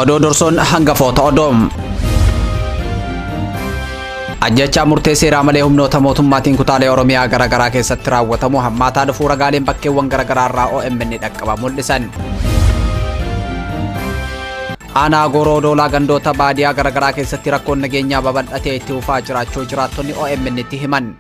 Oduu dursuun hangafoota oduu. Ajjechaa murtee seeraa malee humnoota mootummaatiin kutaalee Oromiyaa garaagaraa keessatti raawwatamu hammaataa dhufuu ragaaleen bakkeewwan garaagaraa irraa OMN dhaqqaba mul'isan. Aanaa Gooroo Doolaa gandoota baadiyaa garaagaraa keessatti rakkoon nageenyaa babal'atee itti fufaa jiraachuu jiraattonni OMN itti himan.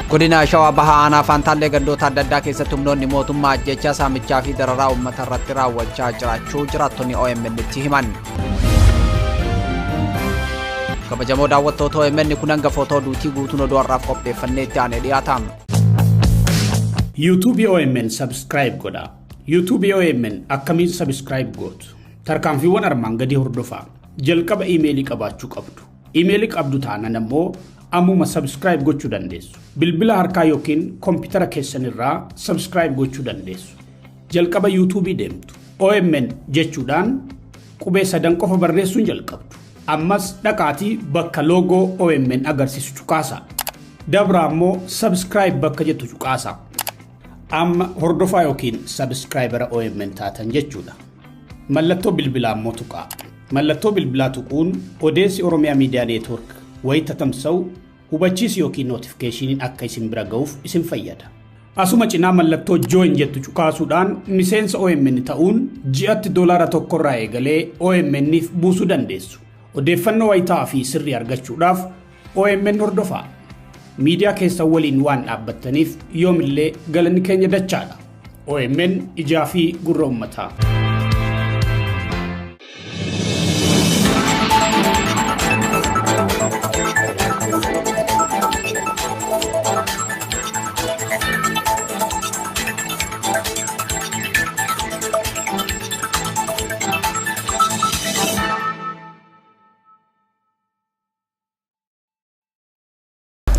Godina Shawaa Bahaa Aanaa Faantaallee gandoota adda addaa keessatti humnoonni mootummaa ajjechaa saamichaa fi dararaa uummata irratti raawwachaa jiraachuu jiraattonni OMN itti himan. Kabajamoo daawwattoota OMN kun hangafoota oduutii guutuun oduu har'aaf qopheeffannee itti aanee dhiyaata. YouTube OMN subscribe godhaa. YouTube OMN akkamiin subscribe gootu? Tarkaanfiiwwan armaan gadii hordofaa. Jalqaba iimeelii qabaachuu qabdu. Iimeelii qabdu taanaan ammoo ammuma subscribe gochuu dandeessu. Bilbila harkaa yookiin koompitara keessanirraa subscribe gochuu dandeessu. Jalqaba YouTube deemtu. OMN jechuudhaan qubee sadan qofa barreessuun jalqabdu. Ammas dhaqaatii bakka loogoo OMN agarsiisu cuqaasa. Dabra ammoo subscribe bakka jettu cuqaasa. Amma hordofaa yookiin subscribera OMN taatan jechuudha. Mallattoo bilbilaa ammoo tuqaa. Mallattoo bilbilaa tuquun odeessi Oromiyaa Miidiyaa Neetwoork wayita tamsa'u hubachiisi yookiin notifikashiniin akka isin bira ga'uuf isin fayyada. Asuma cinaa mallattoo join jettu cuqaasuudhaan miseensa OMN ta'uun ji'atti $1 irraa eegalee OMN'if buusuu dandeessu. Odeeffannoo wayitaa fi sirrii argachuudhaaf OMN hordofaa. Miidiyaa keessan waliin waan dhaabbattaniif yoomillee galanni keenya dachaadha. OMN ijaa fi gurra uummataa.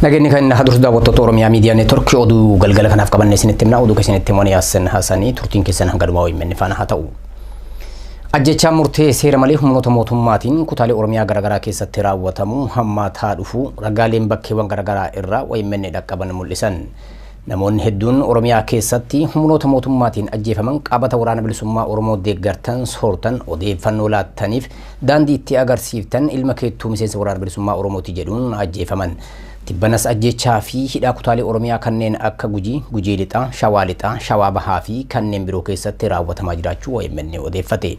Nageenyi kan hadursu daawwattoota Oromiyaa Miidiyaa Neetwork oduu galgala kanaaf qabanne isinitti himna. Oduu keessanitti himoon Yaassin Haasanii turtiin keessan hanga dhumaa OMN faana haa ta'u. Ajjechaa murtee seera malee humnoota mootummaatiin kutaalee Oromiyaa garaagaraa keessatti raawwatamu hammaataa dhufu ragaaleen bakkeewwan garaagaraa irraa OMN dhaqqaban mul'isan. Namoonni hedduun Oromiyaa keessatti humnoota mootummaatiin ajjeefaman qaabata waraana bilisummaa Oromoo deeggartan soortan odeeffannoo laattaniif daandii itti agarsiiftan ilma keettuu miseensa waraana bilisummaa Oromooti jedhuun ajjeefaman. Tibbanas ajjechaa fi hidhaa kutaalee Oromiyaa kanneen akka Gujii, Gujii Lixaa, Shawaa Lixaa, Shawaa Bahaa fi kanneen biroo keessatti raawwatamaa jiraachuu OMN odeeffate.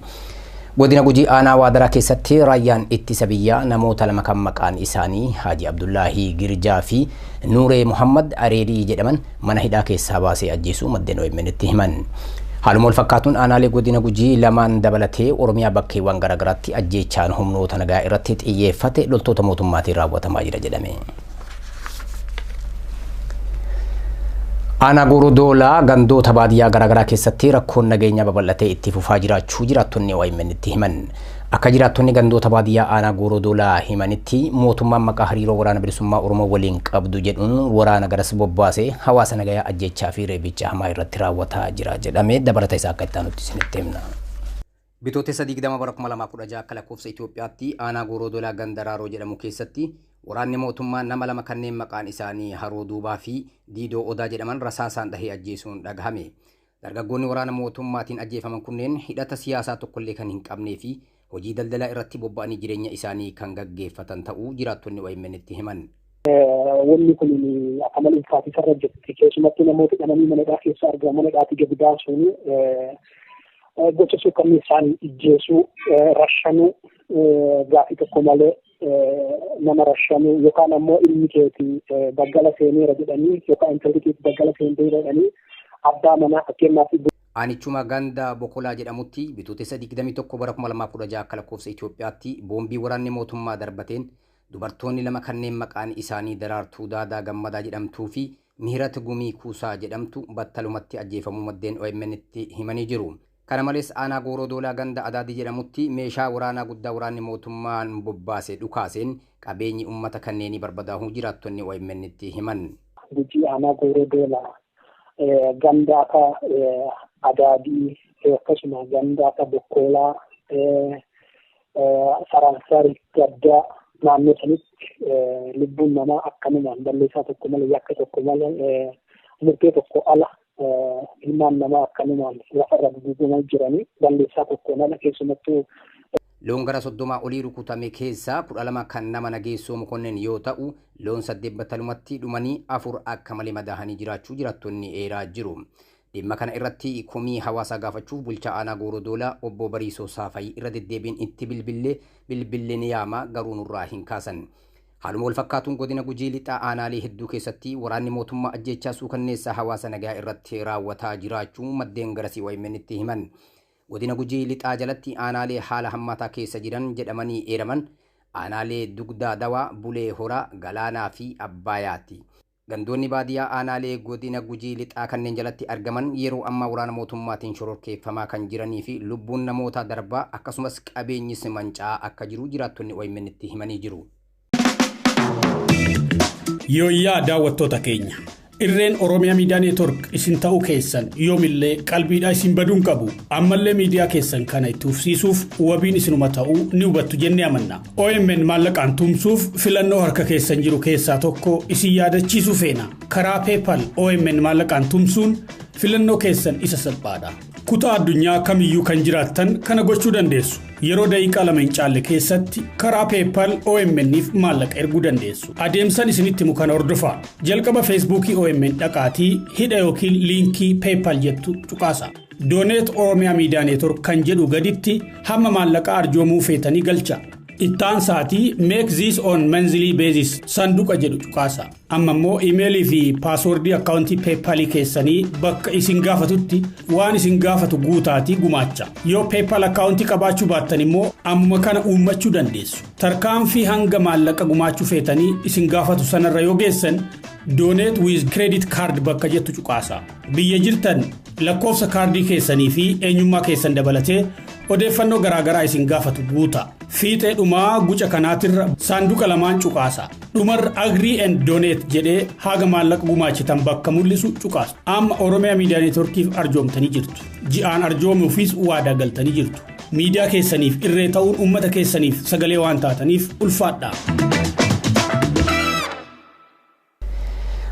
Godina Gujii Aanaa Waadaraa keessatti raayyaan ittisa biyyaa namoota lama kan maqaan isaanii Haaji Abdullaahii Girjaa fi Nuuree Muhammad Areerii jedhaman mana hidhaa keessaa baasee ajjeesuu maddeen OMN itti himan. Haaluma wal fakkaatuun aanaalee godina Gujii lamaan dabalatee Oromiyaa bakkeewwan garaagaraatti ajjeechaan humnoota nagaa irratti xiyyeeffate loltoota mootummaatiin raawwatamaa jira jedhame. Aanaa Gooroo Doolaa gandoota baadiyyaa garaagaraa keessatti rakkoon nageenyaa babal'atee itti fufaa jiraachuu jiraattonni OMN itti himan. Akka jiraattonni gandoota baadiyyaa Aanaa Gooroo Doolaa himanitti mootummaan maqaa hariiroo waraana bilisummaa Oromoo waliin qabdu jedhuun waraana garas bobbaasee hawaasa nagayaa ajjechaa fi reebicha hamaa irratti raawwataa jira jedhame dabalata isaa akka itti aanutti isinitti himna. Bitootessa 20 bara 2016 akka lakkoofsa Itoophiyaatti Aanaa Gooroo Doolaa ganda Raaroo jedhamu keessatti waraanni mootummaa nama lama kanneen maqaan isaanii Haroo Duubaa fi Diidoo Odaa jedhaman rasaasaan dhahee ajjeesuun dhagahame. Dargaggoonni waraana mootummaatiin ajjeefaman kunneen hidhata siyaasaa tokkollee kan hin qabnee fi hojii daldalaa irratti bobba'anii jireenya isaanii kan gaggeeffatan ta'uu jiraattonni OMN itti himan. Wanni kun akka malee ulfaatiisa irra jirti. Keessumattuu namoota dhamanii manadhaa keessa argaman manadhaatii gadi baasuun gocha suukanneessaan ijjeesuu, rashanuu gaafii tokko malee nama rashanuu yookaan ammoo ilmi keetii daggala seeneera jedhanii yookaan intalli keetii daggala seenteera jedhanii abbaa manaa fakkeenyaaf. Aanichuma ganda Bokolaa jedhamutti bitootessa 21 bara 2016 akka lakkoofsa Itoophiyaatti boombii waraanni mootummaa darbateen dubartoonni lama kanneen maqaan isaanii Daraartuu Daadaa Gammadaa jedhamtuu fi Mihirat Gumii Kuusaa jedhamtu battalumatti ajjeefamuu maddeen OMN itti himanii jiru. Kana malees Aanaa Gooroo Doolaa ganda Adaadii jedhamutti meeshaa waraanaa guddaa waraanni mootummaan bobbaase dhukaaseen qabeenyi uummata kanneenii barbadaa'uu jiraattonni OMN itti himan. Gujii Aanaa Gooroo Doolaa ganda akka Adaadii akkasuma ganda akka Bokkoolaa Faransaari gaddaa naannoo sanitti lubbuun namaa akkanumaan balleessaa tokko malee yakka tokko malee murtee tokko ala Ilmaan namaa akkanumaan lafarra duguugamaa jiranii balleessaa tokkoon ala keessumattuu. Loon gara 30 olii rukutame keessaa 12 kan nama Nageessoo Mokonnin yoo ta'u, loon 8 battalumatti dhumanii 4 akka malee madaahanii jiraachuu jiraattonni eeraa jiru. Dhimma kana irratti komii hawaasaa gaafachuuf bulchaa aanaa Goorodoolaa obbo Bariisoo Saafayii irra deddeebiin itti bilbillee bilbillee ni yaama garuu nurraa hin kaasan. Haaluma wal fakkaatuun godina Gujii lixaa aanaalee hedduu keessatti waraanni mootummaa ajjeechaa suukanneessaa hawaasa nagaa irratti raawwataa jiraachuu maddeen garasii OMN itti himan. Godina Gujii lixaa jalatti aanaalee haala hammaataa keessa jiran jedhamanii eeraman aanaalee Dugdaa Dawaa, Bulee Horaa, Galaanaa fi Abbaayaati. Gandoonni baadiyyaa aanaalee godina Gujii lixaa kanneen jalatti argaman yeroo ammaa waraana mootummaatiin shororkeeffamaa kan jiranii fi lubbuun namootaa darbaa akkasumas qabeenyis manca'aa akka jiru jiraattonni OMN itti himanii jiru. Yooyyaa daawwattoota keenya. Irreen Oromiyaa Miidiyaa Neetwork isin ta'uu keessan yoomillee qalbiidhaa isin baduun qabu. Ammallee miidiyaa keessan kana itti ufsiisuuf wabiin isinuma ta'uu ni hubattu jennee amanna. OMN maallaqaan tumsuuf filannoo harka keessan jiru keessaa tokko isin yaadachiisuu feena. Karaa PayPal OMN maallaqaan tumsuun filannoo keessan isa salphaadha. Kutaa addunyaa kamiyyuu kan jiraattan kana gochuu dandeessu. Yeroo daqiiqaa 2 hin caalle keessatti karaa PayPal OMN'if maallaqa erguu dandeessu. Adeemsan isinitti himu kana hordofaa. Jalqaba Feesbuukii OMN dhaqaatii hidha yookiin liinkii PayPal jettu tuqaasa. Dooneet Oromiyaa Miidiyaa Neetwork kan jedhu gaditti hamma maallaqa arjoomuu feetanii galcha. Ittaan sa'aatii make this on monthly basis sanduqa jedhu tuqaasa. Amma immoo iimeelii fi paaswordii akkaawuntii PayPalii keessanii bakka isin gaafatutti waan isin gaafatu guutaatii gumaacha. Yoo PayPal akkaawuntii qabaachuu baattan immoo ammuma kana uummachuu dandeessu. Tarkaanfii hanga maallaqa gumaachuu feetanii isin gaafatu sanarra yoo geessan Donate with credit card bakka jettu cuqaasa. Biyya jirtan lakkoofsa kaardii keessanii fi eenyummaa keessan dabalatee odeeffannoo garaagaraa isin gaafatu guuta. Fiixee dhumaa guca kanaatirra saanduqa lamaan cuqaasa. Dhumarra agree and donate jedhee haga maallaqa gumaachitan bakka mul'isu cuqaasu. Amma Oromiyaa Miidiyaa Neetworkiif arjoomtanii jirtu. Ji'aan arjoomuufis waadaa galtanii jirtu. Miidiyaa keessaniif irree ta'uun uummata keessaniif sagalee waan taataniif ulfaadha.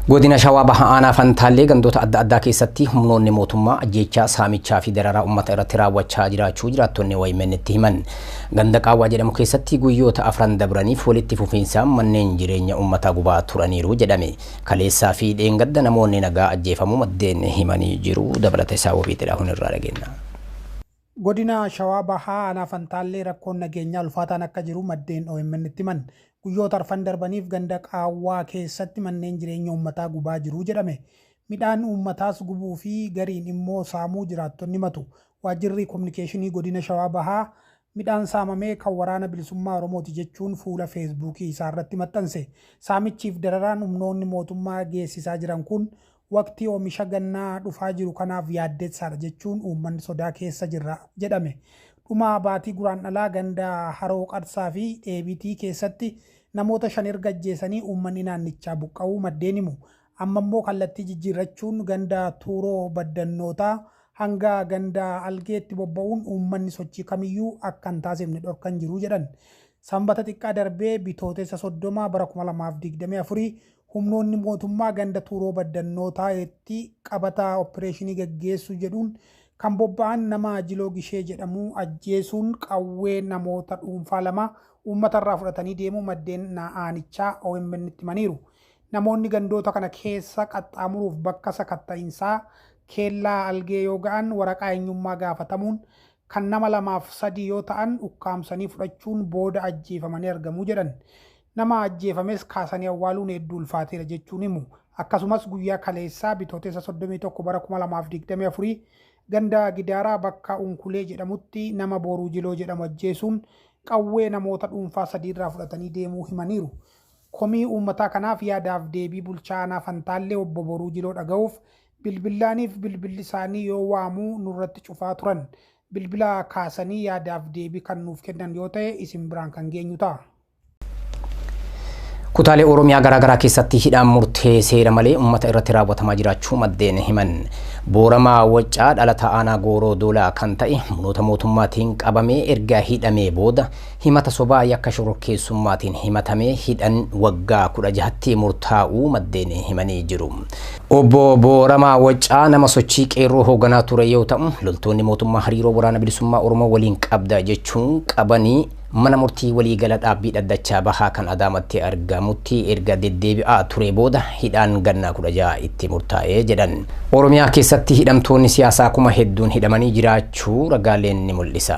Godina Shawaa Baha Aanaa Fantaallee gandoota adda addaa keessatti humnoonni mootummaa ajjeechaa saamichaa fi dararaa uummata irratti raawwachaa jiraachuu jiraattonni OMN itti himan. Ganda Qaawwaa jedhamu keessatti guyyoota 4 dabraniif walitti fufiinsaan manneen jireenya uummataa gubaa turaniiru jedhame. Kaleessaa fi dheengadda namoonni nagaa ajjeefamuu maddeen himanii jiru. Dabalata isaa wabiitidha hunirraa dhageenya. Godina Shawaa Bahaa Aanaa Fantaallee rakkoon nageenyaa ulfaataan akka jiru maddeen OMN itti himan. Guyyoota 4 darbaniif ganda Qaawwaa keessatti manneen jireenya uummataa gubaa jiru jedhame. Midhaan uummataas gubuu fi gariin immoo saamuu jiraattonni himatu. Waajjirri kominikeeshinii godina Shawaa Bahaa midhaan saamamee kan waraana bilisummaa Oromooti jechuun fuula Feesbuukii isaa irratti maxxanse. Saamichiif dararaan humnoonni mootummaa geessisaa jiran kun waqtii oomisha gannaa dhufaa jiru kanaaf yaaddessaadha jechuun uummanni sodaa keessa jira jedhame. Dhuma baatii guraandhalaa ganda Haroo Qarsaa fi Dheebitii keessatti namoota 5 erga ajjeesanii uummanni naannichaa buqqa'uu maddeen himu. Amma immoo kallattii jijjiirrachuun ganda Tuuroo Baddannootaa hanga ganda Algeetti bobba'uun uummanni sochii kamiyyuu akka hin taasifne dhorkan jiru jedhan. Sanbata xiqqaa darbee bitootessa 30 bara 2024 humnoonni mootummaa ganda Tuuroo Baddannootaatti qabata opereeshinii gaggeessuu jedhuun kan bobba'an nama Jiloo Gishee jedhamu ajjeesuun qawwee namoota dhuunfaa 2 uummatarraa fudhatanii deemuu maddeen aanichaa OMN itti himaniiru. Namoonni gandoota kana keessa qaxxaamuruuf bakka sakatta'iinsaa keellaa Algee yoo ga'an waraqaa eenyummaa gaafatamuun kan nama 2 fi 3 yoo ta'an ukkaamsanii fudhachuun booda ajjeefamanii argamuu jedhan. Nama ajjeefames kaasanii awwaaluun hedduu ulfaateera jechuun himu. Akkasumas guyyaa kaleessaa bitootessa 31 bara 2024 ganda Gidaaraa bakka Unkulee jedhamutti nama Booruu Jiloo jedhamu ajjeesuun qawwee namoota dhuunfaa 3 irraa fudhatanii deemuu himaniiru. Komii uummataa kanaaf yaadaaf deebii bulchaa aanaa Fantaallee obbo Booruu Jiloo dhaga'uuf bilbilaaniif bilbilli isaanii yoo waamuu nurratti cufaa turan. Bilbila kaasanii yaadaaf deebii kan nuuf kennan yoo ta'e isin biraan kan geenyu ta'a. Kutaalee Oromiyaa garaagaraa keessatti hidhaan murtee seera malee uummata irratti raawwatamaa jiraachuu maddeen himan. Booramaa Waccaa dhalata aanaa Gooroo Doolaa kan ta'e humnoota mootummaatiin qabamee erga hidhamee booda himata sobaa yakka shororkeessummaatiin himatamee hidhan waggaa 16tti murtaa'uu maddeen himanii jiru. Obbo Booramaa Waccaa nama sochii qeerroo hoogganaa ture yoo ta'u, loltoonni mootummaa hariiroo waraana bilisummaa Oromoo waliin qabda jechuun qabanii mana murtii waliigala dhaabbii dhaddachaa bahaa kan Adaamatti argamutti erga deddeebi'aa ture booda hidhaan gannaa 16 itti murtaa'ee jedhan. Oromiyaa keessatti hidhamtoonni siyaasaa kuma hedduun hidhamanii jiraachuu ragaaleen ni mul'isa.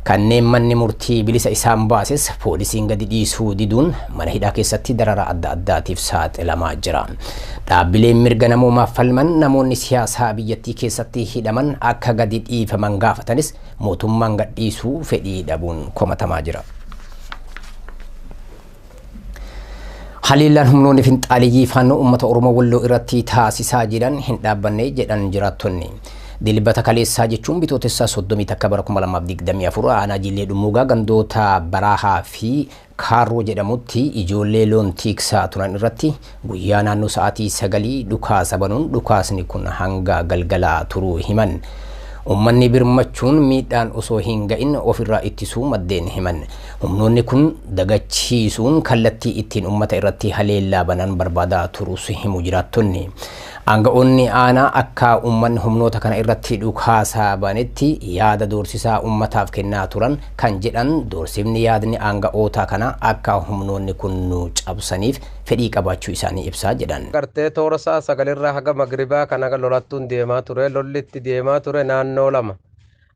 Kanneen manni murtii bilisa isaan baases poolisiin gadi dhiisuu diduun mana hidhaa keessatti dararaa adda addaatiif saaxilamaa jira. Dhaabbileen mirga namoomaaf falman namoonni siyaasaa biyyattii keessatti hidhaman akka gadi dhiifaman gaafatanis mootummaan gadhiisuu fedhii dhabuun komatamaa jira. Haleellaan humnoonni finxaaliyyii faannoo uummata Oromoo Walloo irratti taasisaa jiran hin dhaabbanne jedhan jiraattonni. Dilbata kaleessaa jechuun bitootessaa 31 bara 2024 aanaa Jillee Dhummuugaa gandoota Baraahaa fi Kaarroo jedhamutti ijoollee loon tiksaa turan irratti guyyaa naannoo sa'aatii 9 dhukaasa banuun dhukaasni kun hanga galgalaa turuu himan. Uummanni birmachuun miidhaan osoo hin ga'in ofirraa ittisuu maddeen himan. Humnoonni kun dagachiisuun kallattii ittiin uummata irratti haleellaa banan barbaadaa turuus himu jiraattonni. Aanga'oonni aanaa akka uummanni humnoota kana irratti dhukaasaa banetti yaada doorsisaa uummataaf kennaa turan kan jedhan doorsifni yaadni aanga'oota kana akka humnoonni kun nu cabsaniif fedhii qabaachuu isaanii ibsaa jedhan. Gartee toora sa'a sagalirraa haga magribaa kana lolattuun deemaa ture, lolli itti deemaa ture naannoo lama.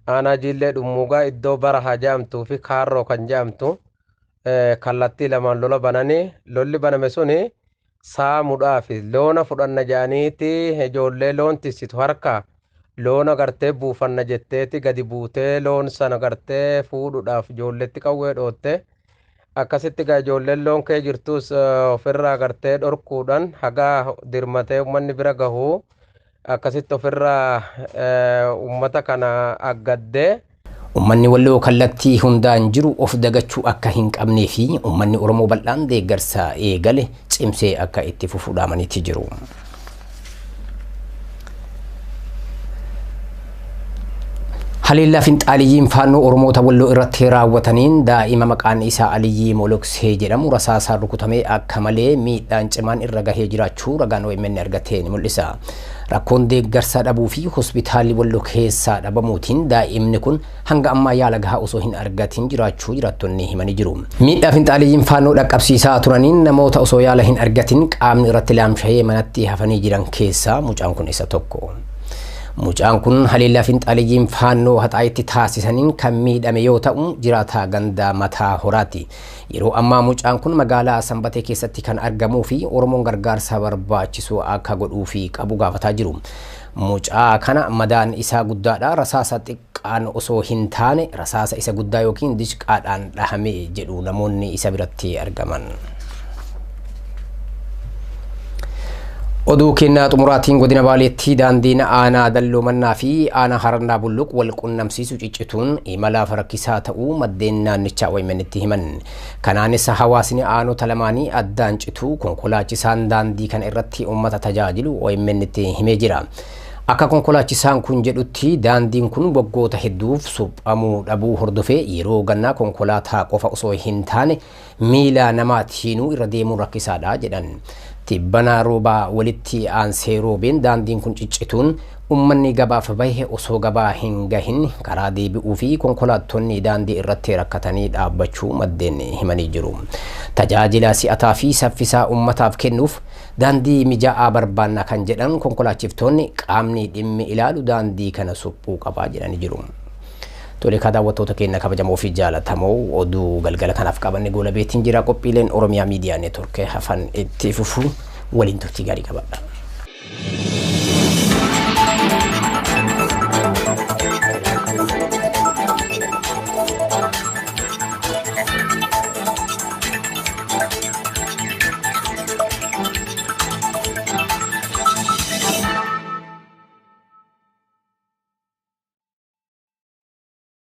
Aanaa Jillee Dhummuugaa iddoo Barahaa jedhamtuu fi Kaarroo kan jedhamtu kallattii lamaan lola bananii, lolli baname suni saamuudhaaf loona fudhanna jedhaniiti ijoollee loon tissitu harka loona gartee buufanna jetteeti gadi buutee loon sana gartee fuudhuudhaaf ijoolleetti qawwee dhootte. Akkasitti gaa ijoolleen loon kee jirtus ofirraa gartee dhorkuudhaan hagaa dirmatee uummanni bira gahuu akkasitti ofirraa uummata kana aggaddee. Uummanni Walloo kallattii hundaan jiru of dagachuu akka hin qabnee fi uummanni Oromoo bal'aan deeggarsa eegale cimsee akka itti fufu dhaamanitti jiru. Haleellaa finxaaliyyiin faannoo Oromoota Walloo irratti raawwataniin daa'ima maqaan isaa Aliyyii Moloksee jedhamu rasaasaan rukutamee akka malee miidhaan cimaan irra gahee jiraachuu ragaan OMN argate ni mul'isa. Rakkoon deeggarsa dhabuu fi hospitaalli Walloo keessaa dhabamuutiin daa'imni kun hanga ammaa yaala gahaa osoo hin argatin jiraachuu jiraattonni himanii jiru. Miidhaa finxaaliyyiin faannoo dhaqqabsiisaa turaniin namoota osoo yaala hin argatin qaamni irratti laamshahee manatti hafanii jiran keessaa mucaan kun isa tokko. Mucaan kun haleellaa finxaaliyyiin faannoo haxaayitti taasisaniin kan miidhame yoo ta'u jiraataa ganda mataa horaati. Yeroo ammaa mucaan kun magaalaa Sanbatee keessatti kan argamuu fi Oromoon gargaarsa barbaachisu akka godhuu fi qabu gaafataa jiru. Mucaa kana madaan isaa guddaadha. Rasaasa xiqqaan osoo hin taane rasaasa isa guddaa yookiin dishqaadhaan dhahame jedhu namoonni isa biratti argaman. Oduu kennaa xumuraatiin godina Baaleetti daandiin aanaa Dalloo fi aanaa Harannaa Bulluq wal qunnamsiisu ciccituun imalaaf rakkisaa ta'uu maddeen naannichaa OMN'tti himan. Kanaanis hawaasni aanota lamaanii addaan cituu konkolaachisaan daandii kana irratti uummata tajaajilu OMN'tti himee jira. Akka konkolaachisaan kun jedhutti daandiin kun waggoota hedduuf suphamuu dhabuu hordofee yeroo gannaa konkolaataa qofa osoo hin taane miila namaatiinuu irra deemuun rakkisaadha jedhan. Tibbana roobaa walitti aansee roobeen daandiin kun ciccituun uummanni gabaaf bahe osoo gabaa hin gahin karaa deebi'uu fi konkolaattonni daandii irratti rakkatanii dhaabbachuu maddeen himanii jiru. Tajaajila si'ataa fi saffisaa uummataaf kennuuf daandii mijaa'aa barbaanna kan jedhan konkolaachiftoonni qaamni dhimmi ilaalu daandii kana suphuu qabaa jedhanii jiru. Tole kaa daawwattoota keenya kabajamoo fi jaalatamoo oduu galgala kanaaf qabanne gola beetiin jira. Qophiileen Oromiyaa Miidiyaa Neetwork hafan itti fufu waliin turtii gaarii qabadha.